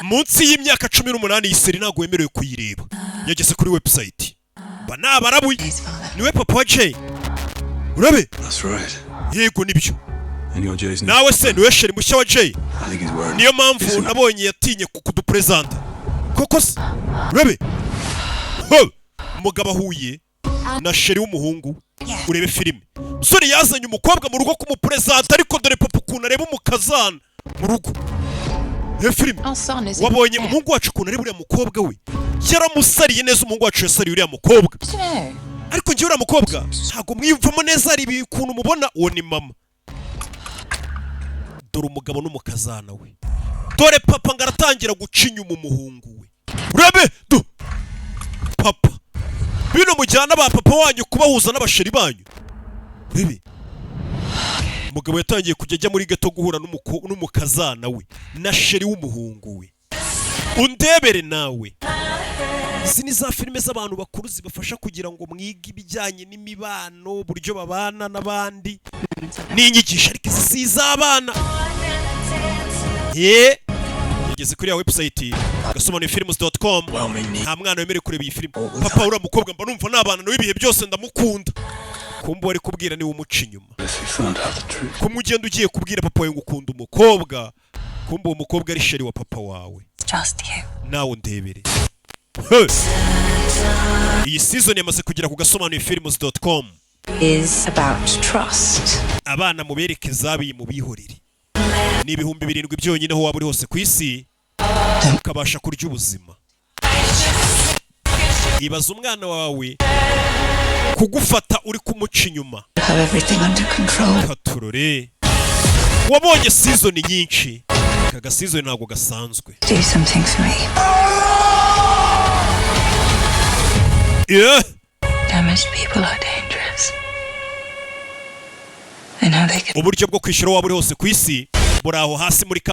Munsi y'imyaka 18, iyi série ntabwo wemerewe kuyireba. Yageze kuri website, mba nabarabuye. Niwe papa wa Jay, urabe. That's right. Yego, nibyo. And you're Jay's new. Nawe se niwe chéri mushya wa Jay? I think he's worried. Niyo mpamvu nabonye yatinye kuduperezanta koko se. Urabe. Ho! Umugabo ahuye na chéri w'umuhungu. Urebe filime, umusore yazanye umukobwa mu rugo kumuperezanta, ariko dore papa ukuntu areba umukazana mu rugo. Reba filime. Wabonye umuhungu wacu ukuntu areba uriya mukobwa we? Yaramusariye neza. Umuhungu wacu yasariye uriya mukobwa, ariko njyewe uriya mukobwa ntabwo mwiyumvamo neza. Hari ukuntu mubona. Uwo ni mama. Dore umugabo n'umukazana we. Dore papa ngo aratangira guca inyuma umuhungu we. Urebe du papa bino mujyana ba papa wanyu kubahuza n'abasheri banyu. Urebe, umugabo yatangiye kujya ajya muri gato guhura n'umukazana we na chéri w'umuhungu we. Undebere nawe. Izi ni za filime z'abantu bakuru zibafasha kugira ngo mwige ibijyanye n'imibano, uburyo babana n'abandi n'inyigisho, ariko izi si iz'abana. Ye yageze kuri ya website gasobanuyefilms.com. Nta mwana wemerewe kureba iyi filime. Papa, uriya mukobwa mba numva nabana nawe ibihe byose, ndamukunda. Kumbe wari kubwira niwe umuca inyuma. If you found out the truth. Kumwe ugenda ugiye kubwira papa wawe ngo ukunda umukobwa, kumbe uwo mukobwa ari chéri wa papa wawe. Just you. Nawe undebere. He! Iyi season yamaze kugera ku gasobanuyefilms.com. Is about trust. Abana mubereke zabiye, mubihorere. Ni 7000 byonyine, aho waba uri hose ku isi ukabasha kurya ubuzima. Ibaza umwana wawe kugufata uri kumuca inyuma. Have everything under control. Katurore, wabonye season nyinshi, aka ga season ntabwo gasanzwe. Do something for me. Damaged people are dangerous. I know they can Uburyo bwo kwishyura, waba uri hose ku isi, buri aho hasi muri